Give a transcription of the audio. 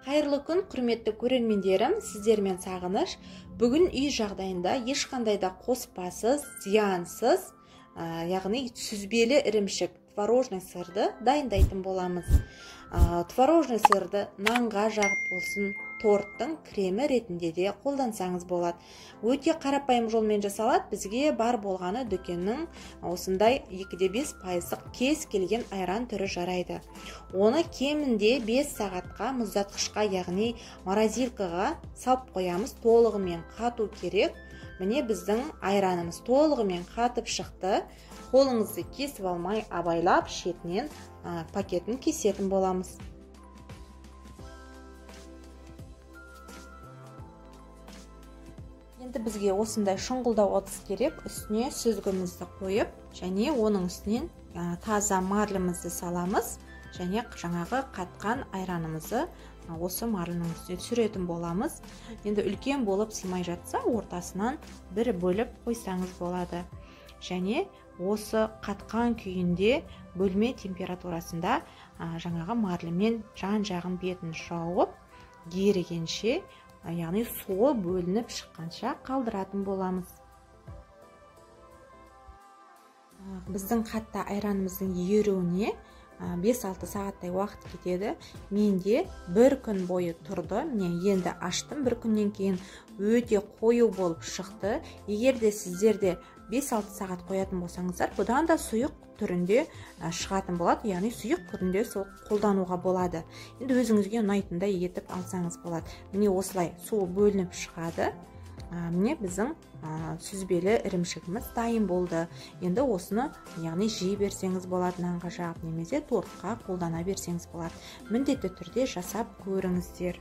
Қайырлы күн, құрметті көрермендерім, сіздермен Сағыныш. Бүгін үй жағдайында ешқандай да қоспасыз, зиянсыз, яғни сүзбелі ірімшік, творожный сырды дайындайтын боламыз. Творожный сырды нанға жағып болсын, торттың кремі ретінде де қолдансаңыз болады. Өте қарапайым жолмен жасалады. Бізге бар болғаны дүкеннің осындай 2,5% кез келген айран түрі жарайды. Оны кемінде 5 сағатқа мұздатқышқа, яғни морозилкаға салып қоямыз. Толығымен қату керек. Міне біздің айранымыз толығымен қатып шықты. Қолыңызды кесіп алмай абайлап шетінен пакетін кесетін боламыз. Енді бізге осындай шұңғылдау ыдыс керек. Үстіне сүзгімізді қойып, және оның үстінен таза марлімізді саламыз, және жаңағы қатқан айранымызды осы марлінің үстіне түсіретін боламыз. Енді үлкен болып сыймай жатса, ортасынан бір бөліп қойсаңыз болады. Және осы қатқан күйінде бөлме температурасында жаңағы марлімен жан-жағын бетін жауып, ерігенше, яғни суы бөлініп шыққанша қалдыратын боламыз. Біздің қатты айранымыздың еруіне 5-6 сағаттай уақыт кетеді. Менде бір күн бойы тұрды. Міне енді аштым. Бір күннен кейін өте қою болып шықты. Егер де сіздерде 5-6 сағат қоятын болсаңыздар, бұдан да сұйық түрінде шығатын болады, яғни сұйық түрінде сол қолдануға болады. Енді өзіңізге ұнайтындай етіп алсаңыз болады. Міне осылай су бөлініп шығады. Міне біздің сүзбелі ірімшігіміз дайын болды. Енді осыны, яғни жей берсеңіз болады, нанға жағып немесе тортқа қолдана берсеңіз болады. Міндетті түрде жасап көріңіздер.